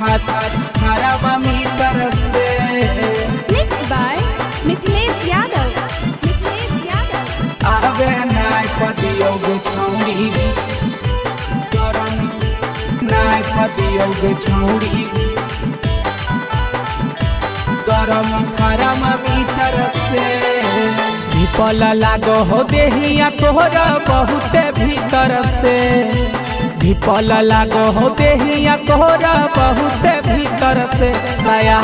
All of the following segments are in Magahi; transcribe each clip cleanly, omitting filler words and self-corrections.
थर्मामीटर से। Mixed by Mithilesh Yadav. Mithilesh Yadav. आवे नाय पदियोगे छौड़ी गरमी नाय पदियोगे छौड़ी गरमी थर्मामीटर से। धीपल लागो हो देहिया तोहरा बहुते भीतर से। धीपल लागो हो देहिया तोहरा बहुते भीतर से। दया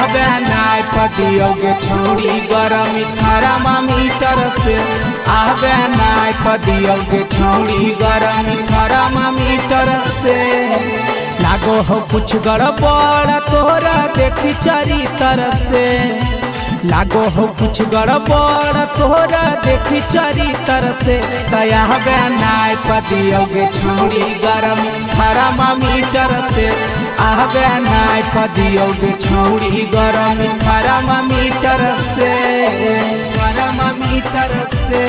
नाय पदियोगे छौड़ी गरमी थर्मामीटर से। आवे नाय पदियोगे छौड़ी गरमी थर्मामीटर से। लागो हो कुछ गड़बड़ तोहरा देखी चरितर से। लागो हो कुछ गड़बड़ तोहरा देखी चरितर से। दया नाय पदियोगे छौड़ी गरम थर्मामीटर से। आवे नाय पदियोगे छौड़ी गरम थर्मामीटर से। थर्मामीटर से।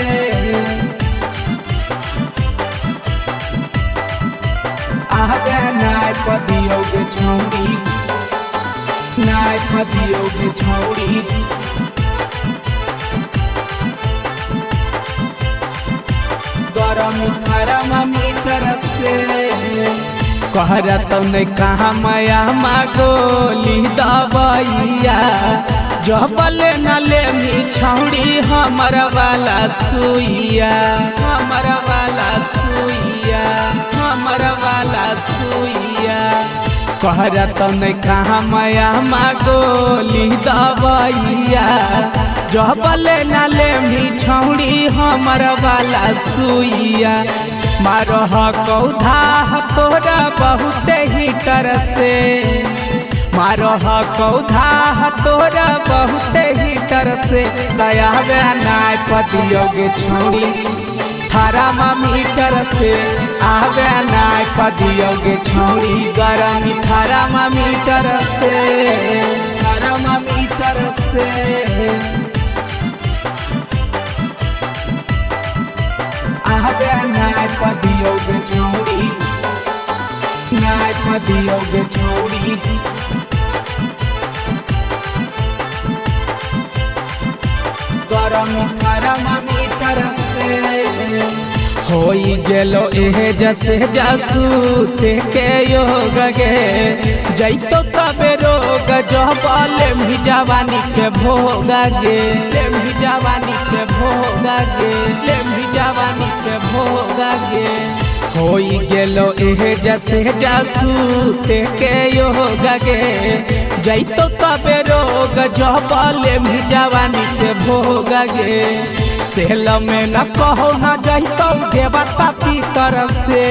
आवे नाय पदियोगे छौड़ी नाय पदियोगे छौड़ी गरम थर्मामीटर से। कहरत ने कहा माया मागोली दबैया जबल न ले मी छौड़ी हमर वाला सुइया। हमर वाला सुइया, हमर वाला सुइया। कहरत ने कहा माया मागोली दबैया जबल न ले मी छौड़ी हमर वाला सुइया। मारह कौधा तोरा बहुते हीटर से। मारह कौधा तोरा बहुते हीटर से। दया नाय पदियोगे छौड़ी थर्मामीटर से। आवे नाय पदियोगे छौड़ी गरमी थर्मामीटर से। थर्मामीटर से। आवे नाय पदियोगे छौड़ी नाय पदियोगे छौड़ी गरम थर्मामीटर से। होई गेलो एहे जसे जासूते के योग गे जैतो तबे रोग जबले भी जवानी के भोग गे। ले भी जवानी के भोग गे, ले भी जवानी के भोग गे। होई गेलो एहे जसे जासूते के योग गे जैतो तबे रोग जबले भी जवानी के भोग गे। सेल में न कहो न जैतो देवता पितर से।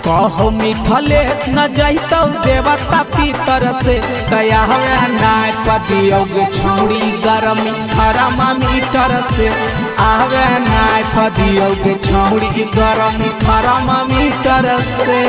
कहो मिथलेश न जैतो देवता पितर से। दया नाय पदियोगे छौड़ी गरमी थर्मामीटर से। आवे नाय पदियोगे छौड़ी गरमी थर्मामीटर से।